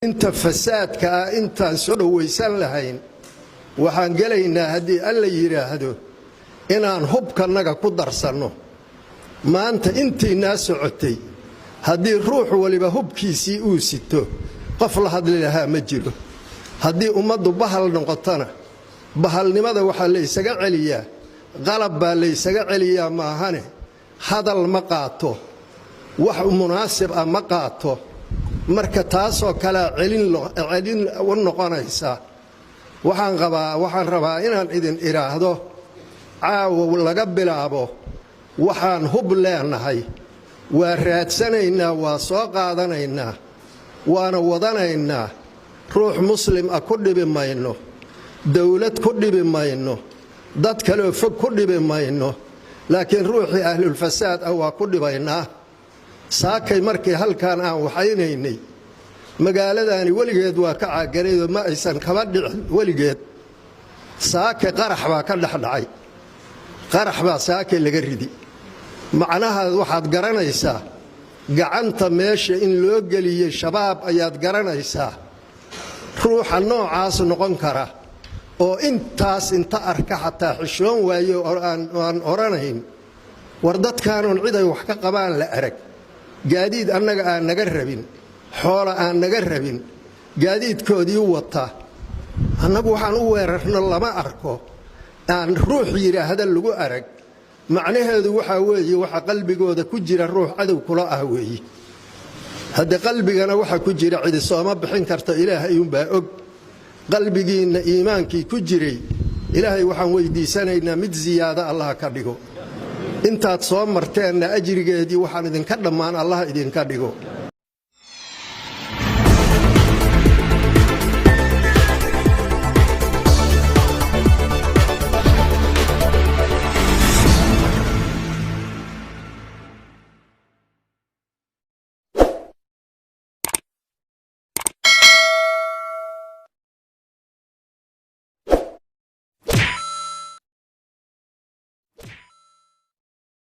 Inta fasaadka ah intaan soo dhowaysan lahayn, waxaan gelaynaa, haddii Alla yidhaahdo, inaan hubkanaga ku darsanno. Maanta intiinaa socotay, haddii ruux waliba hubkiisii uu sito, qof la hadli lahaa ma jiro. Haddii ummaddu bahal noqotona, bahalnimada waxaa laysaga celiyaa qalab baa laysaga celiyaa, maahane hadal ma qaato, wax munaasib ah ma qaato. Marka taasoo kalea celin u noqonaysa. Waxaan qabaa, waxaan rabaa inaan idin idhaahdo, caawa laga bilaabo waxaan hub leenahay waa raadsanaynaa, waa soo qaadanaynaa, waana wadanaynaa. Ruux Muslim ah ku dhibi mayno, dowlad ku dhibi mayno, dad kaleoo fog ku dhibi mayno, laakiin ruuxii ahlulfasaad ah waa ku dhibaynaa. Saakay markii halkan aan waxaynaynay, magaaladaani weligeed waa ka caaganaydoo ma aysan kaba dhicin weligeed. Saake qarax baa ka dhexdhacay, qarax baa saake laga ridi. Macnaha waxaad garanaysaa gacanta meesha in loo geliyey Shabaab ayaad garanaysaa. Ruuxa noocaas noqon kara oo intaas inta arka xataa xishoon waayo oo aan odhanayn, "War dadkaanuun cid ay wax ka qabaan la arag, gaadiid annaga aan naga rabin, xoola aan naga rabin, gaadiidkoodii wata, annagu waxaan u weerarno lama arko," aan ruux yidhaahda lagu arag, macnaheedu waxaa weeye waxa qalbigooda ku jira ruux cadow kula ah weeye. Hadde qalbigana waxa ku jira cidi sooma bixin karta, Ilaahay uunbaa og. Qalbigiinna iimaankii ku jiray, Ilaahay waxaan weydiisanaynaa mid ziyaado Allaha ka dhigo. Intaad soo marteenna ajrigeedii waxaan idinka dhammaan Allah idinka dhigo.